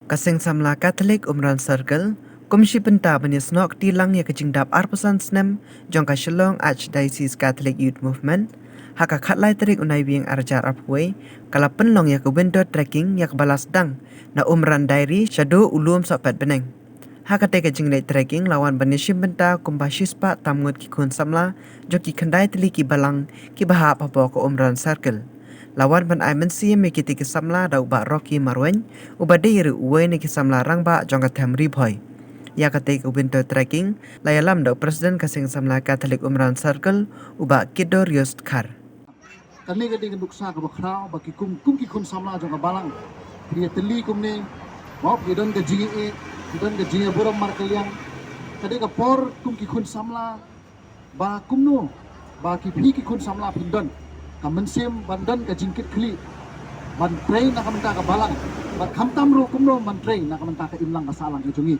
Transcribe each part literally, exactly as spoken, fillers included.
Ka Seng Samla Katholik Umran Circle kum shi bynta ban ïasnoh kti lang ïa ka jingdap arphew san snem jong ka Shillong Archdiocese Catholic Youth Movement, ha ka khatlai tarik u Naiwieng arhajar arphew wei, ka la pynlong ïa ka winter trekking ïa kaba la sdang na Umran Diary shaduh u lum Sohpetbneng. Ha katei ka jingleit trekking la wan ban ïashim bynta kumba shispah tam ngut ki khun samla jong ki khyndai tylli ki balang kiba hap hapoh ka Umran Circle. La wan ban ai mynsiem ïa kitei ki samla da u Bah Rocky Marwein, uba dei ruh uwei na ki samla rangbah jong ka them Ri Bhoi. Ïa katei ka winter trekking la ïalam da u President ka Seng Samla Katholik Umran Circle, u Bah Kidorius Dkhar. Kane ka dei ka nuksa kaba khraw ba ki kum, kum ki khun samla jong ka balang, phi ïatylli kumne, ba phi don ka jingïeit, phi don ka jingïaburom markylliang. Ka dei ka por kum ki khun samla ba kumno ba ki, phi ki khun samla phin don ka mynsiem ban don ka jingkitkhlieh ban trei na ka bynta ka balang, bad khamtam ruh kumno ban trei na ka bynta ka imlang ka sahlang ka jong ngi.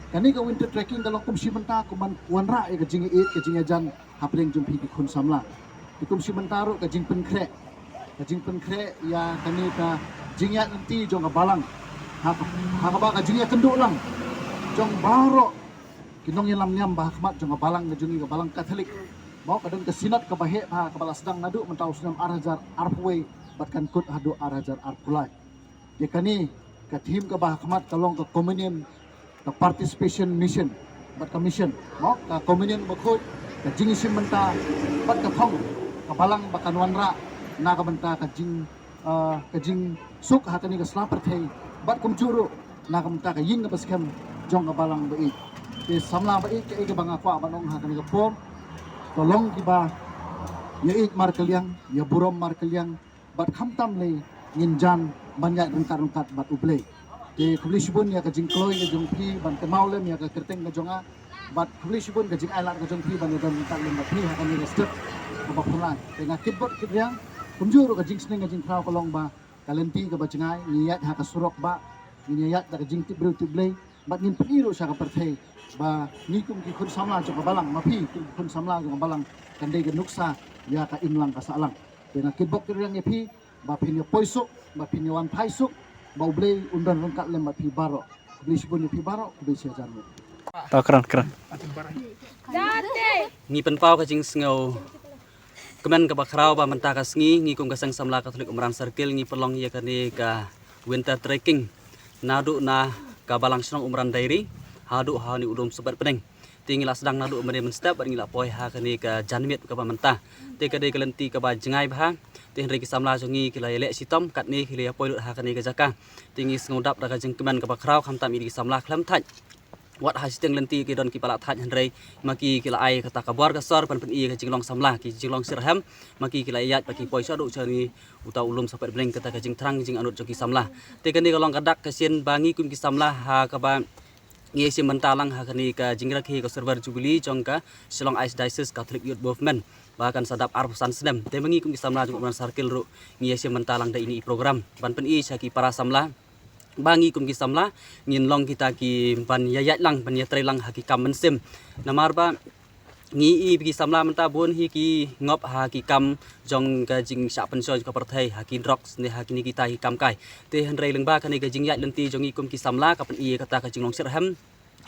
Kane ka winter trekking ka long kum shi bynta kum ban wanrah ïa ka jingïeit, ka jingïajan hapdeng jong phi ki khun samla. Te kum shi bynta ruh ka jingpynkhreh, ka jingpynkhreh ïa kane ka jingïaid lynti jong ka balang, ha ka, ha kaba ka jingïakynduh lang jong baroh ki nongïalam niam ba ha khmat jong ka balang ka jong ngi, ka balang Katholik. Mo, ka don ka Synod kaba heh bha kaba la sdang naduh mynta u snem arhajar arphew wei bad kan kut haduh arhajar arphew lai. Te kane ka theme kaba ha khmat ka long ka communion, ka participation mission, bad ka mission, mo, ka communion bakhuid, ka jingïashim bynta, bad ka thong ka balang ba kan wanrah na ka bynta ka jing, ah, ka jingsuk ha kane ka sla pyrthei, bad kumjuh ruh na ka bynta ka ïing kaba skhem jong ka balang ba ïeit. Te samla ba ïeit, kaei kaba nga kwah ban ong ha kane ka por, to long kiba ïaieit markylliang, ïaburom markylliang, bad khamtam lei ngin jan ban ïaid ryngkat ryngkat bad U Blei. Te khublei shibun ïa ka jingkloi ka jong phi ban kynmaw lem ïa ka kyrteng ka jong nga, bad khublei shibun ka jingailad ka jong phi ban ïadon ryngkat lem bad phi ha kane ka step kaba phylla. Te nga kitbok kitrwiang, kumjuh ruh ka jingsneng ka jingkhraw ka long ba ka lynti kaba jngai, ngin ïaid ha ka surok ba ngin ïaid da ka jingtip briew tip Blei, bad ngin pyni ruh sha ka pyrthei ba ngi kum ki khun samla jong ka balang, ma phi kum ki khun samla jong ka balang, kan dei ka nuksa ïa ka imlang ka sahlang. Te nga kitbok kitrwiang ïa phi ba phin ïa poi suk, ba phin ïa wan phai suk, ba U Blei un don ryngkat lem bad phi baroh. Khublei shibun ïa phi baroh, khublei shihajar nguh. To kren, kren. Ngi pynpaw ka jingsngew kmen kaba khraw ba mynta ka sngi ngi kum ka Seng Samla Katholik Umran Circle ngi pynlong ïa kane ka winter trekking naduh na ka balang shnong Umran Diary haduh ha une u lum Sohpetbneng. Te ngi la sdang naduh mynne mynstep bad ngi la poi ha kane ka janmiet kaba mynta. Te ka dei ka lynti kaba jngai bha. Te hynrei ki samla jong ngi ki la ïaleh shitom, katne ki la ïa poi lut ha kane ka jaka. Te ngi sngewdap da ka jingkmen kaba khraw, khamtam ïa ki samla khlem thait. Wat ha shiteng lynti ki don kiba la thait, hynrei ma ki ki la ai kata ka bor ka sor ban pyni ka jinglong samla, ki jinglong shitrhem. Ma ki ki la ïaid bad ki poi shaduh sha une uta u lum Sohpetbneng, kata ka jingthrang jingangnud jong ki samla. Te kane ka long ka dak ka sien ba ngi kum ki samla ha kaba ngi ïashim bynta lang ha kane ka jingrakhe ka Silver Jubilee jong ka Shillong Archdiocese Catholic Youth Movement ba kan sa dap arphew san snem. Te ma ngi kum ki samla jong Umran Circle ruh ngi ïashim bynta lang da ine i program ban pyni sha ki para samla ba ngi kum ki samla ngin long kita ki ban ïa ïaid lang, ban ïatrei lang ha ki kam mynsiem. Namar ba ngi i ba ki samla mynta bun hi ki ngop ha ki kam jong ka jingshah pynshoi jong ka pyrthei, ha ki drugs ne ha kine kita ki kam kai. Te hynrei lyngba kane ka jingïaid lynti jong ngi kum ki samla ka pyni ïa kata ka jinglong shitrhem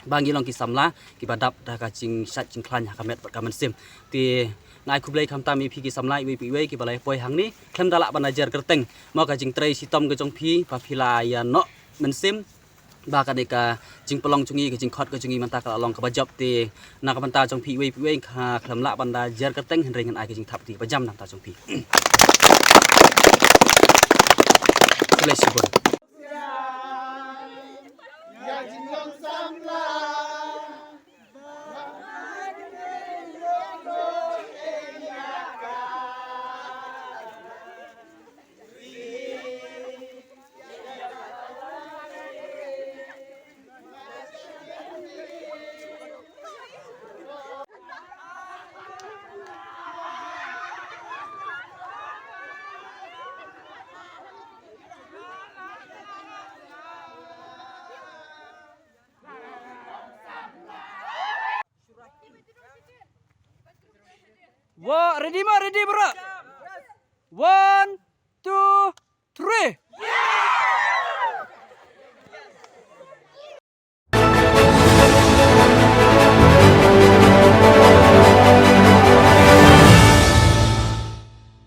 ba ngi long ki samla kiba dap da ka jingshait jingkhlaiñ ha ka met bad ka mynsiem. Te nga ai khublei khamtam ïa phi ki samla iwei pa iwei kiba la ïa poi hangne, khlem da lah ban da jer kyrteng. Mo, ka jingtrei shitom ka jong phi ba phi la ïa noh mynsiem ba kane ka jingpynlong jong ngi, ka jingkhot ka jong ngi mynta ka la long kaba jop. Te na ka bynta jong phi iwei pa iwei, nga khlem lah ban da jer kyrteng, hynrei ngan ai ka jingthap kti kaba jam na ka bynta jong phi. Khublei shibun. Wo, ready mo, ready bro. One,